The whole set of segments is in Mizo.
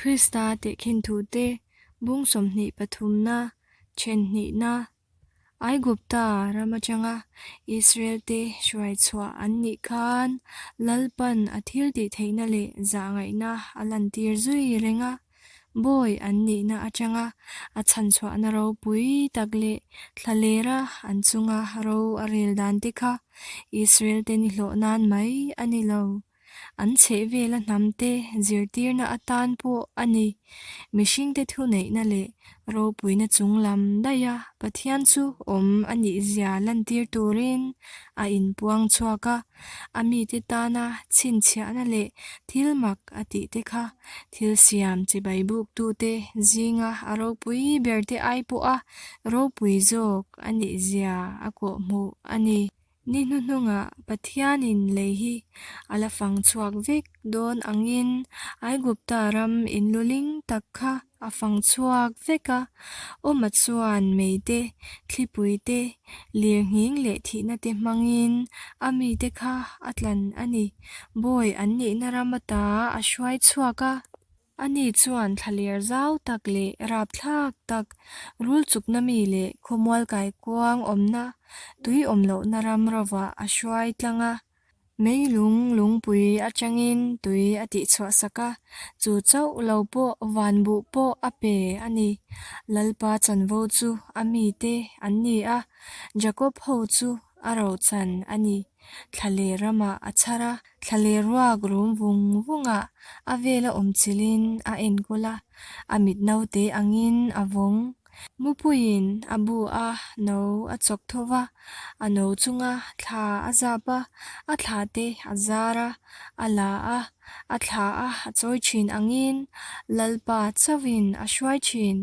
Krista tehkhin thute bung 23 na, then hnihna, Aigupta ram atanga Israelte hruai chhuah an nih khan Lalpan a thiltihtheihna leh zahngaihna a lantir zui reng a. Bawi an nihna atanga a chhanchhuahna ropui tak leh thlalera an chunga ro a rel dan te kha Israelte ni hlawh nan mai a ni lo. An chhehvela hnamte zirtirna atan pawh a ni. Mihringte thuneihna leh ropuina chung lam daiha Pathian chu awm a nihzia lantir turin a inpuang chhuak a, a mite tana chhinchhiahna leh thil mak a tihte kha thil siam chibai buktute zinga a ropui berte ai pawha ropui zawk a nihzia a kawhhmuh a ni. Ni hnuhnungah Pathianin lei hi a la fang chhuak vek dawn angin Aigupta ram inluling tak kha a fang chhuak vek a, Awma chuan mei te, thlipui te, lirnghing leh thihna te hmangin a mite kha a tlan a ni. Bawi an nihna ram ata a hruai chhuak a. Ani chuan thlaler zau tak leh rapthlak tak, rul chukna mi leh khawmual kaikuang awmna, tui awm lohna ram rovah a hruai tlang a. Meilung lungpui atangin tui a tihchhuah sak a, chu chauh lo pawh van buh pawh a pe a ni. Lalpa chanvo chu a mite an ni a, Jakob ho chu a rochan a ni. Thlaler ramah a chhar a, thlaler ruak rum vung vungah a vela awm chilhin a enkawl a, a mit naute angin a vawng. Mupuiin a bu a no a chawk tho va, a no chunga thla a zap a, a thla te a zar a, a la a, a thla a a chawi thin angin Lalpa chauhin a hruai thin.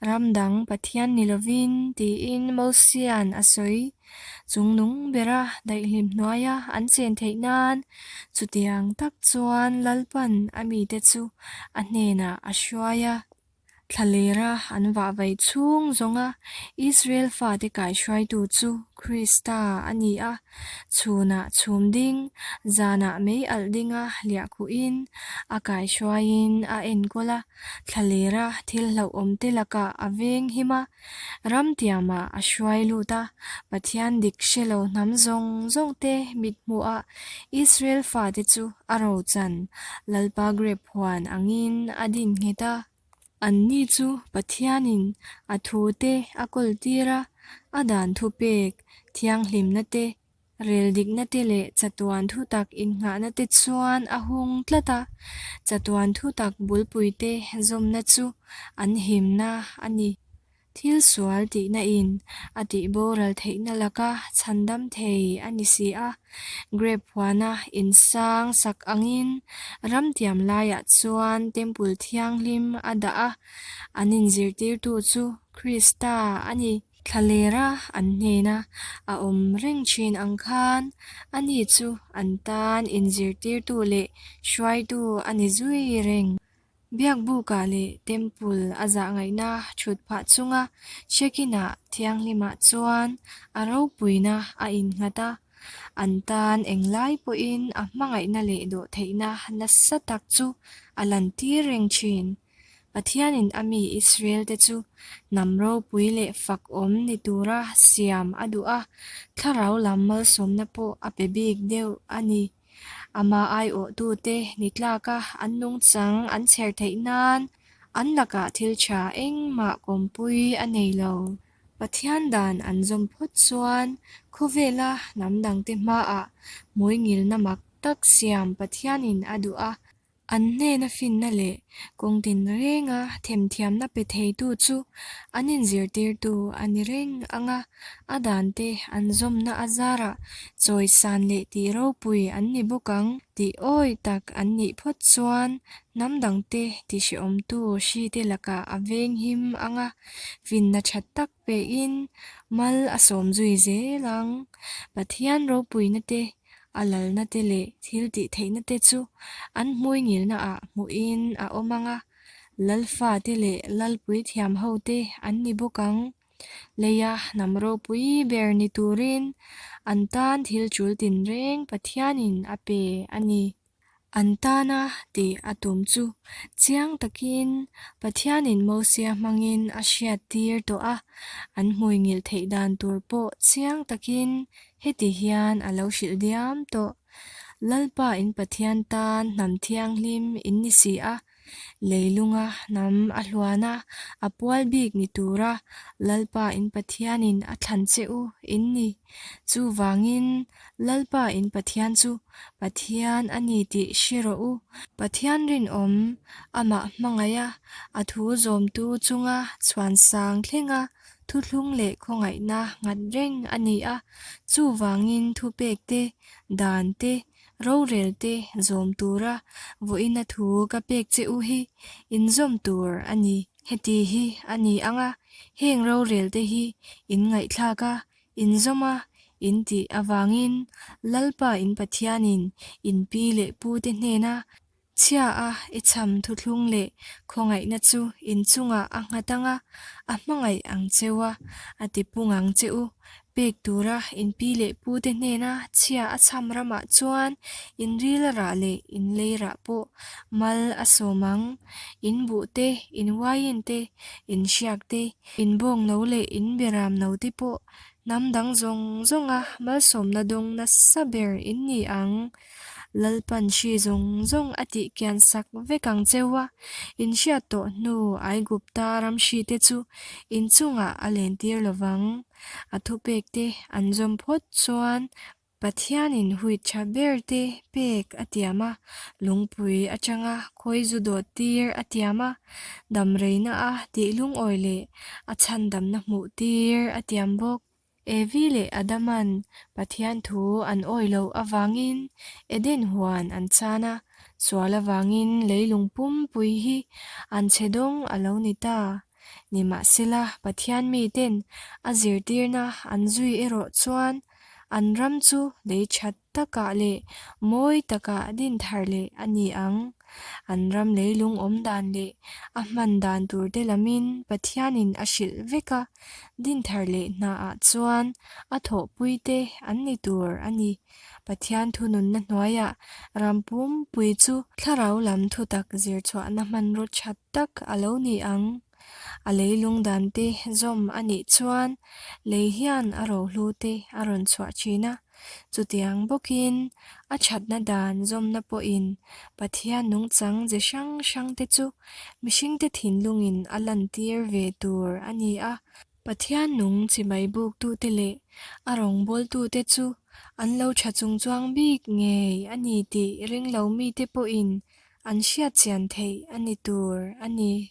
Ram dang Pathian ni lovin tiin Mosia'n a sawi. Chungnung bera daihlim hnuaia an chen theih nan chutiang tak chuan Lalpa'n a mite chu a hnenah a hruai a. Thlalera an vahvaih chhung zawnga Israel fate kaihruaitu chu Krista a ni a, chhunah chhum ding, zanah mei alh dinga hliah khuhin a kaihruaiin a enkawl a, thlalera thil hlauhawmte lakah a veng him a, ram tiamah a hruai lut a, Pathian dik hre lo hnam zawng zawngte mithmuhah Israel fate chu a rochan Lalpa grep huan angin a din nghet a. Anni chu Pathianin a thute a kawltir a, a dan thupek thianghlimna te, rel dikna te leh chatuan thutak innghahna te chuan a hung tlat a, chatuan thutak bulpuite zawmna chu an himna a ni. Thil sual tihna in a tih boral theihna laka chhandam thei a ni si a, grape huana insang sak angin ramtiam laiah chuan temple thianghlim a dah a, an inzirtirtu chu Krista a ni. Thlalera an hnena a awm reng thin ang khan ani chu an tan inzirtirtu leh hruaitu a ni zui reng. Biakbukah leh Temple a zah ngaihna thut phah chunga Shekinah thianghlimah chuan a ropuina a innghat a, an tan englai pawhin a hmangaihna leh dawhtheihna nasa tak chu a lantir reng thin. Pathianin a mi Israelte chu hnam ropui leh fakawm ni tura siam a duh a, thlarau lam malsawmna pawh a pe bik deuh a ni. Amah aiawhtute ni tlaka an nungchang an chher theih nan an lakah thil tha engmah kawmpui a nei lo. Pathian dan an zawm phawt chuan khawvela hnam dangte hmaah hmuingilna mak tak siam Pathianin a duh a, An hnena finna leh kawng tinrenga themthiamna pe theitu chu an inzirtirtu a ni reng ang a, a dante an zawmna a zarah chawisan leh tih ropui an ni bawk ang tih awi tak an nih phawt chuan hnam dangte tihhrehawmtu hrite lakah a venghim ang a, finna tha tak pein mal a sawm zui zel ang. Pathian ropuina te A lalna te leh thil tih theihna te chu an hmui ngilna ah hmuhin a awm ang a, Lalfa te leh Lalpui thiam ho te an ni bawk ang. Leia hnam ropui ber ni turin an tan thil tul tinreng Pathianin a pe a ni. An tana tih a tum chu chiang takin Pathianin Mosia hmangin a hriattir tawh a, an hmuingilh theih dan tur pawh chiang takin heti hian a lo hrilh diam tawh. Lalpa in Pathian tan hnam thianghlim in ni si a, leilunga hnam a hluan a, a pual bik ni tura Lalpa in Pathianin a thlan che u in ni. Chuvangin Lalpa in Pathian chu Pathian a ni tih hre rawh u. Pathian rinawm, amah hmangaiha a thu zawmtu chunga chhuansang thlenga thuthlung leh khawngaihna nghat reng a ni a. Chuvangin thupek te, dan te, rorel te zawm tura vawiina thu ka pek che u hi inzawm tur a ni. Heti hi a ni ang a, heng rorel te hi in ngaihthlak a, inzawm a, in tih avangin Lalpa in Pathianin in pi leh pu te hnena chhia a i chham thuthlung leh khawngaihna chu in chungah a nghat ang a, a hmangaih ang cheu a, a tipung ang che u. Pek tura in pi leh pu te hnena chhia a chham ramah chuan in ril rah leh in lei rah pawh mal a sawm ang. In buh te, in uaiin te, in hriak te, in bawng no leh in beram no te pawh hnam dang zawng zawnga malsawmna dawng nasa ber in ni ang. Lalpan hri zawng zawng a tih kian sak vek ang cheu a, in hriat tawh hnu Aigupta ram hri te chu in chungah a lentir lovang. A thupek te an zawm phawt chuan Pathianin huit tha ber te pek a tiam a, lungpui atanga khawi zu dawt tir a tiam a, damreina a tih lungawi leh a chhandamna hmuh tir a tiam bawk. Evi leh Adaman Pathian thu an awi loh avangin Eden huan an chan a, sual avangin leilung pumpui hi an chhe dawng a lo ni ta. Nimahsela, Pathian miten a zirtirna an zui erawh chuan an ram chu lei that takah leh mawi takah din thar leh a ni ang. An ram leilung awm dan leh a hman dan turte lamin Pathianin a hrilh vek a, din thar leh hnaah chuan a thawhpuite an ni tur a ni. Pathian thununna hnuaiah ram pumpui chu thlarau lam thutak zirchhuahna hmanraw that tak a lo ni ang. A leilung dan te zawm a nih chuan lei hian a rohlu te a rawn chhuah thin a, chutiang bawkin a thatna dan zawmna pawhin Pathian nungchang ze hrang hrang te chu mihringte thinlungin a lantir ve tur a ni a. Pathian nung chimai buktute leh a rawngbawltute chu an lo tha chungchuang bik ngei a ni tih ringlo mite pawhin an hriatchian theih a ni tur a ni.